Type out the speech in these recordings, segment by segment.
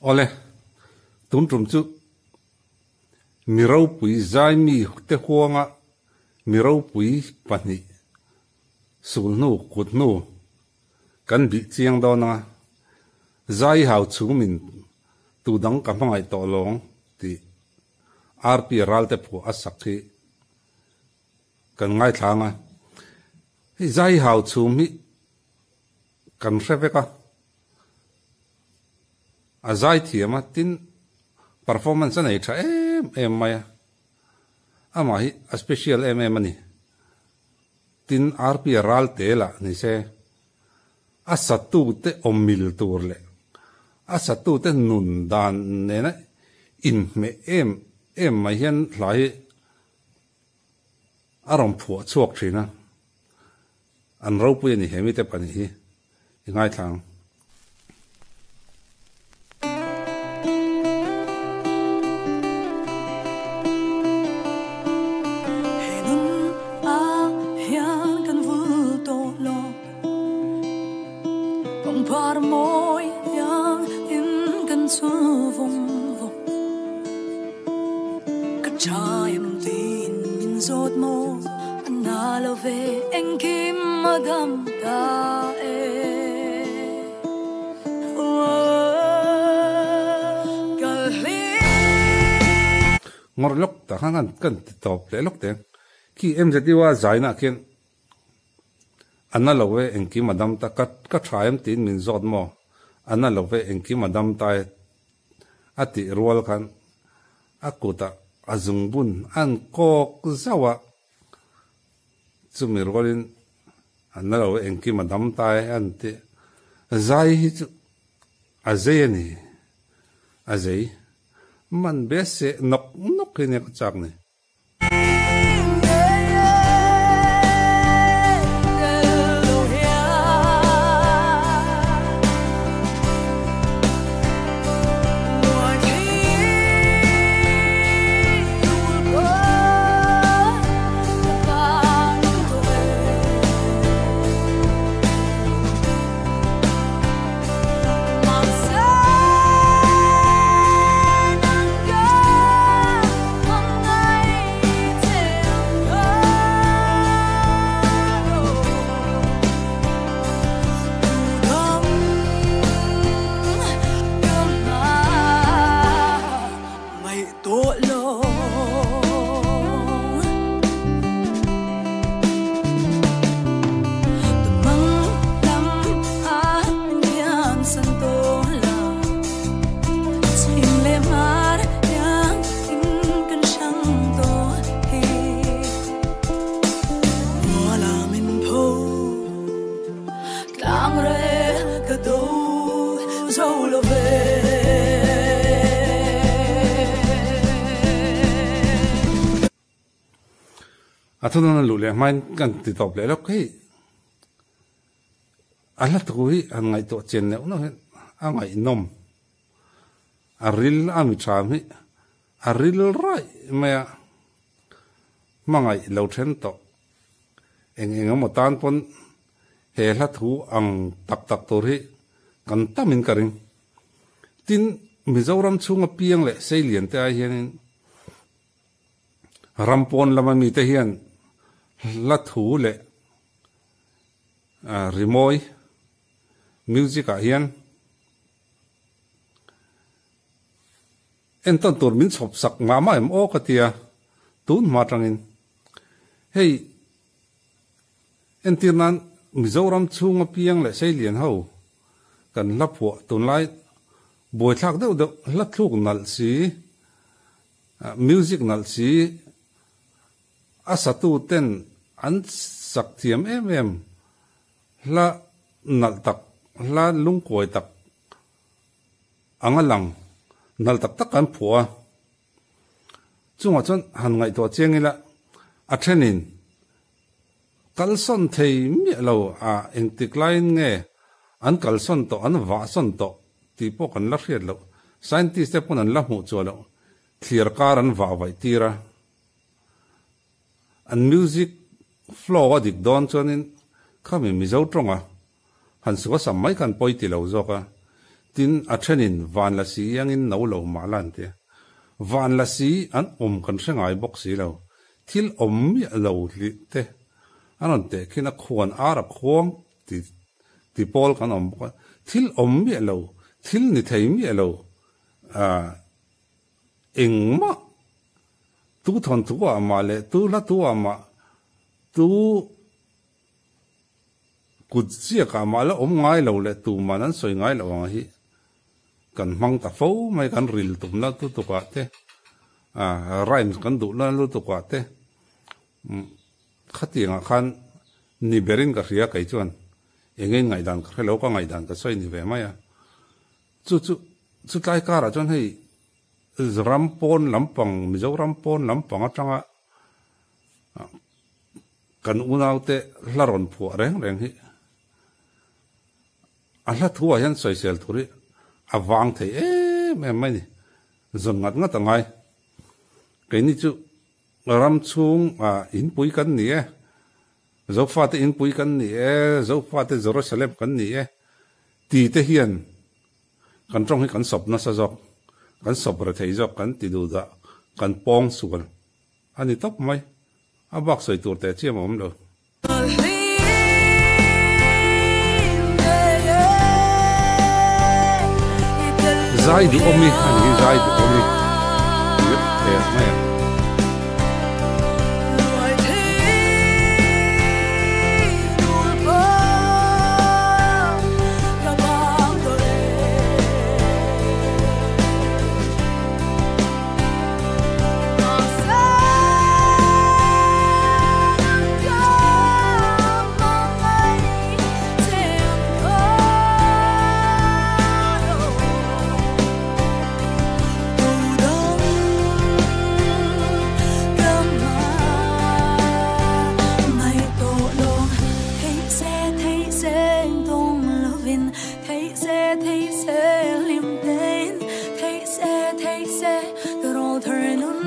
Awle, tun tum chu mi ropui zaimi te huanga mi ropui pahnih sulhnu kut hnu kan bih chiang dawn anga zai hau chhungmin tu dang ka hmangaih tawh lawng tih RP Ralte phuah a sak hi kan ngaithla anga hei zai hau chhum hi kan hre vek a, a zai thiam a, tin performance a nei tha em em mai a, amah hi a special em em a ni. Tin RP Ralte lah ni se a satute awm mil tur leh a satute nun dan nena inhmeh em em mai hian hla hi a rawn phuah chhuak thin a, an ropui a ni he mite pahnih hi i ngaithla ang. He nun ah hian kan vul tawh lo, pangpar mawi iang in kan chul vawng vawng. Ka tha em tiin min zawt maw, a na lo ve engkim a dam ta e. Ngawrh lawk tak khan kan kan ti tawp leh lawk teh ang. Khi MZU a zaina ah khian a na lo e engkim a dam ta ka ka tha em tiin min zawt maw a na lo e engkim a dam ta e a tih rual khan a kutah a zungbun a an kawk zauh a, chumi rualin a na lo engkim a dam ta e an ti. Zai hi chu a zei a ni, a zei. Man be seh nawk nawk hi nia ka chak ni. A thunawn a luh leh hmain kan ti tawp leh lawk hei. A hla thu hi han ngaihtuah chian neuh neuh hian a ngaihnawm. A ril a mi ṭham hi a ril raih mai a, hmangaih lo then tawh. Eng eng emaw tan pawn he hla thu ang tak tak tur hi kan tamin ka ring. Tin, Mizoram chhunga piang leh seilian te ai hianin ram pawn lama mite hian hla thu leh rimawi music ah hian entawn tur min chhawp sak ngah mah em aw ka tia tun hma atangin hei entir nan Mizoram chhunga piang leh seilian ho kan hla phuah tunlai buaithlak deuh deuh hla thluk nalh si music nalh si A satu ten an sak thiam em em, hla nalh tak, hla lungkuai tak anga lang nalh tak tak an phuah a. Chungah chuan han ngaihtuah chiang ila a thenin kalsawn thei miah lo a engtik laiin nge an kalsawn tawh, an vahsawn tawh tih pawh kan la hriat loh. Scientist te pawn an la hmuh chuah loh thliar kar an vah vaih tir a. An music flow a dik dawn chuanin khami Mizo tawnga han suasam mai khan pawi ti lo zawk a. Tin, a thenin van la si iangin no lo mah la an ti a. Van la si an awm kan hre ngai bawk si lo. Thil awm miah lo hlih te an rawn teh khin a, khuan ar a khuang ti ti pawl kan awm bawk a. Thil awm miah lo, thil ni thei miah lo ah engmah tu thawnthu ah mah leh tu hla thu ah mah tu Kut ziakah mah la awm ngai lo leh tuman an sawi ngai loh ang hi kan hmang ta fo mai, kan ril tumna lutukah te, rhymes kan duhna lutukah te khatiangah khan ni berin ka hria kei chuan eng eng ngaihdan ka hre lo ka ngaihdan ka sawi ni ve mai a. Chu chu chutlai karah chuan hei ram pawn lampang Mizoram pawn lampang atanga Kan unaute hla rawn phuah reng reng hi a hla thuah hian sawisel tur hi a vang thei em em mai ni. Zawn ngat ngat a ngai. Keini chu ram chhung ah inpui kan ni e, Zofate inpui kan ni e, Zofate Jerusalem kan ni e ti te hian kan tawng hi kan sawp nasa zawk, kan sawp rethei zawk, kan ti duh dah, kan pawng sual a ni tawp mai. A bak sawi tur teh chiam a awm lo. Zai duh awm i a ni hi zai duh awm i tih teh mai a.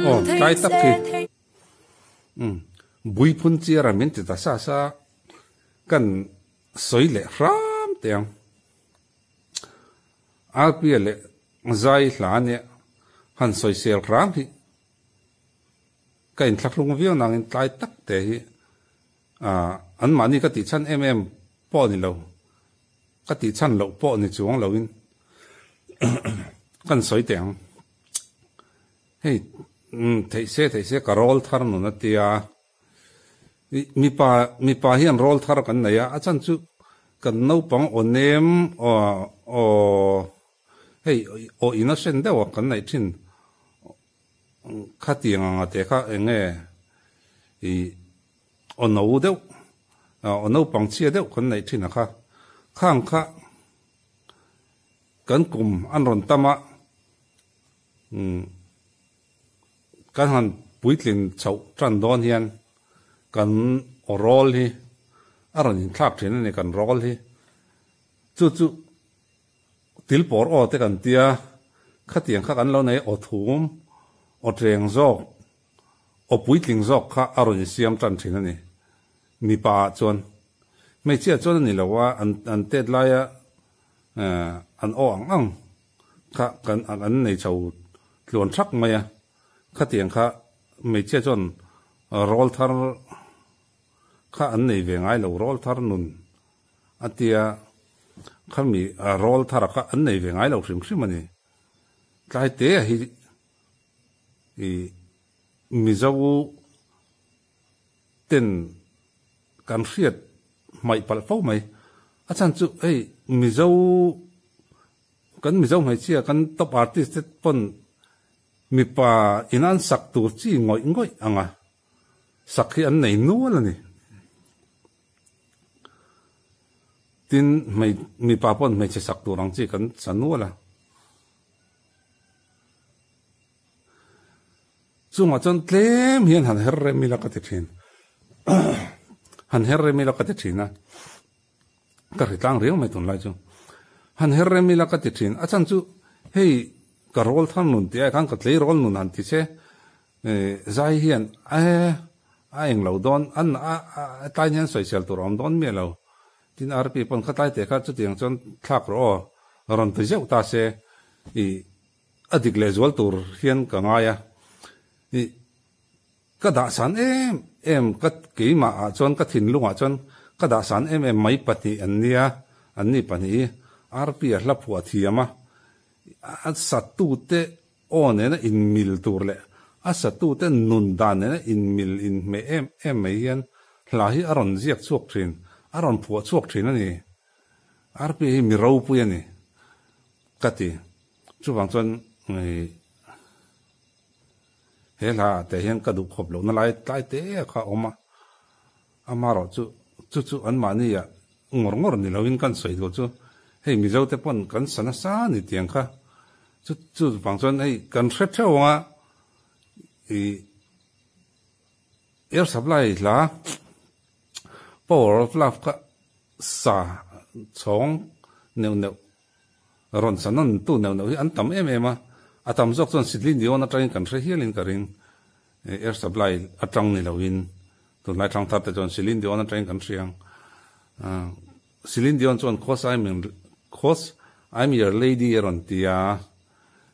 Aw tlai tak hi umm bui phun chiar a min ti ta sa sa kan sawi leh hram teh ang Arpia leh zai hla nia han sawi sel hram hi ka inthlahrung viau nangin tlai tak te hi ah an mahni ka tih chhan em em pawh a ni lo. Ka tih chhan loh pawh ni chuang loin kan sawi teh ang. Hei theih se theih se ka rawl thar nun a tia. Mipa mipa hian rawl thar kan nei a, a chhan chu kan naupang aw nem aw hei aw innocent deuh a kan neih thin khatiang anga te kha eng nge ih Aw no deuh, aw naupang chhia deuh kan neih thin a kha. Khang kha kan kum an rawn tam a, kan han puitlin chhoh tan dawn hian kan aw rawl hi a rawn inthlak thin a ni, kan rawl hi. Chu chu tilpawr aw te kan tia, khatiang kha kan lo nei aw thum, aw teng zawk Aw puitling zawk kha a rawn insiam tan thin a ni. Mipa ah chuan. Hmeichhia chuan a ni lo a, an an tet laia an aw ang ang kha kan an nei chho tluan thak mai a. Khatiang kha hmeichhia chuan rawl thar kha an nei ve ngai lo, rawl thar nun a tia khami rawl thar kha an nei ve ngai lo hrim hrim a ni. Tlai te a hi I Mizo ten kan hriat hmaih palh fo mai. A chhan chu hei Mizo kan Mizo hmeichhia kan top artist te pawn mipa in an sak tur chi ngawih ngawih ang a, sak hi an nei nual a ni. Tin mipa pawn hmeichhe sak tur ang chi kan sa nual a. Chungah chuan tlem hian han her rem ila ka ti thin. Han her rem ila ka ti thin a. Ka hri tlang riau mai tunlai chu. Han her rem ila ka ti thin. A chhan chu hei ka rawl thar nun tih ai khan ka tlei rawl nun han ti che. Zai hian e a eng lo dawn an a tlai hian sawisel tur a awm dawn miah lo. Tin RP pawn kha tlai teh kha chutiang chuan thlak rawh aw. rawn ti zeuh ta se ih a dik leh zual tur hian ka ngai a ih ka dah san em em ka keimah ah chuan ka thinlungah chuan ka dah san em em mai pahnih an nia an ni pahnih hi Arpi a hla phuah thiam a a satute Aw nena inmil tur leh a satute nun dan nena inmil inhmeh em em mai hian hla hi a rawn ziak chhuak thin, a rawn phuah chhuak thin a ni. Rpa hi mi ropui a ni ka ti. Chuvang chuan he hla ah te hian ka duh khawp lohna lai tlai te kha a awm a, amaherawh chu chu chu anmahni ah ngawr ngawr ni loin kan sawi duh chu hei Mizo te pawn kan sa nasa a ni tiang kha chu chu vang chuan hei kan hre theuh ang a ih air supply hla power of love kha sa chhawng neuh neuh rawn sa nawn tu neuh neuh hi an tam em em a a tam zawk chuan Celine Dion atangin kan hre hialin ka ring air supply atang ni loin Tunlai thangthar te chuan Celine Dion atangin kan hria ang. Celine Dion chuan Cause I'm in, Cause I'm your lady a rawn ti a,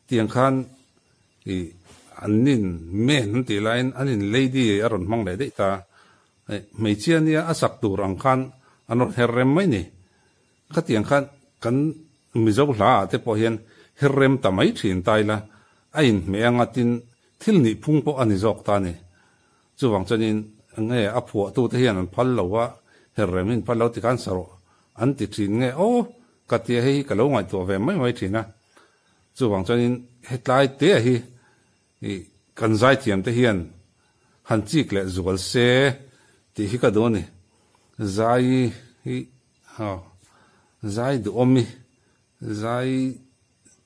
tiang khan i an nin man an tih laiin an in lady a rawn hmang leh daih ta. Hmeichhia nia a sak tur ang khan an rawn her rem mai ni. Khatiang khan kan Mizo hla ah te pawh hian her rem ta mai thin ta ila a inhmeh anga tin thil nih phung pawh a ni zawk ta a ni. Chuvang chuanin nge a phuahtute hian an phal lo a, her rem in phal lo tikhan sa rawh an ti thin nge aw ka tia hei hi ka lo ngaihtuah ve mai mai thin a. Chuvang chuanin hetlai te hi ih kan zaithiam te hian han chik leh zual se tih hi ka duh a ni. Zai hi aw zai duhawm i zai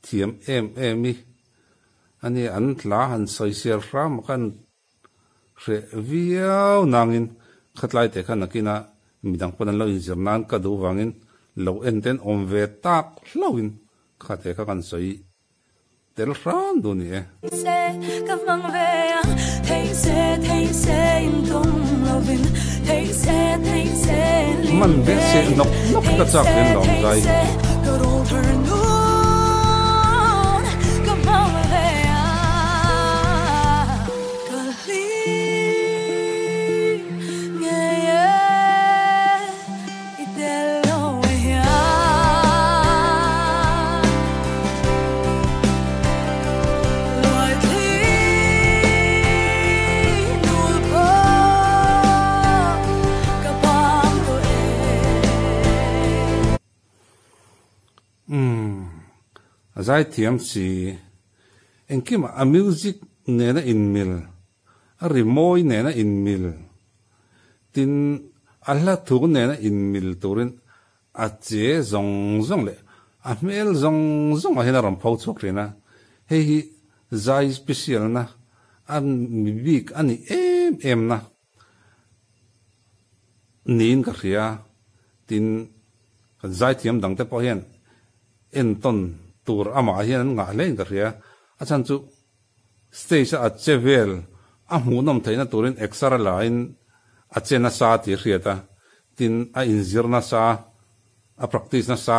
thiam em em i a ni an hla han sawi sial hram a khan Hreh viau nangin khatlai te kha nakinah midang pawn an lo inzir nan ka duh vangin lo en ten awm ve tak hlauhin kha te kha kan sawi tel hram duh ni e. Se ka hmang ve a, thei se thei se in tum lovin, thei se thei se lim Man ve se nawk nawk ka chak hian lawm zai. Ka rawl thar nun ka hmang ve a. Ka hlim ngei e i tel lo hian. Luai thli nul pawh ka bang tawh e. Umm a zaithiam si. Engkimah a music nena inmil, a rimawi nena inmil, tin a hla thu nena inmil turin a che zawng zawng leh a hmel zawng zawngah hian a rawn pho chhuak thin a. Hei hi zai special na a mi bik a nih em em na niin ka hria. Tin kan zaithiam dangte pawh hian entawn tur amah hian an ngah hle in ka hria. A chhan chu stage a a che vel a hmuhnawm theihna turin exer a la in a che nasa tih a hriat a, tin a inzir nasa, a practice nasa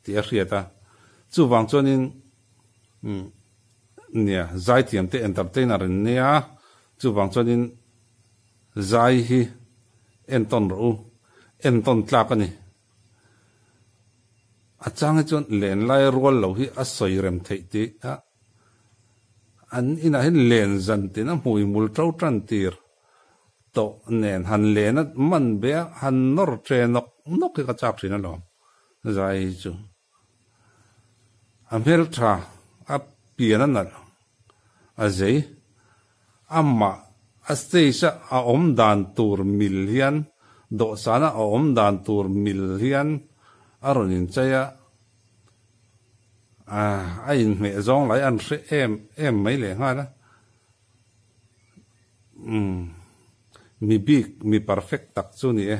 tih a hriat a. Chuvang chuanin nia zaithiam te entertainer an nia, chuvang chuanin zai hi entawn rawh u, entawn tlak a ni. A chang hi chuan len lai rual lo hi a sawi rem theih tih a, an inah hian len zan tin a hmui mul to tan tir tawh nen han len a man be a, han nawr che nawk nawk hi ka chak thin alawm zai hi chu. A hmeltha a pian a nalh a zei, amah a stage a a awm dan tur mil hian dawhsana a awm dan tur mil hian a rawn inchei a, a inhmeh zawng lai an hre em em mai leh nghal a, umm mi bik mi perfect tak chu ni e.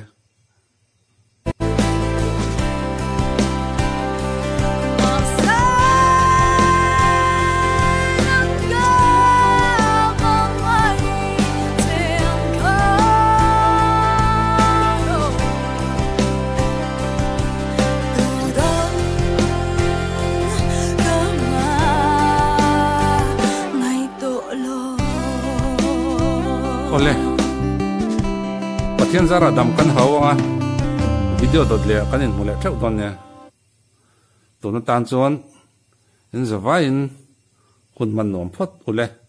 lo. Awle. Pathian zara dam kan hau anga video dawt leh kan inhmu leh theuh dawn nia. Tuna tan chuan in zavaiin hun hman nuam phawt ule.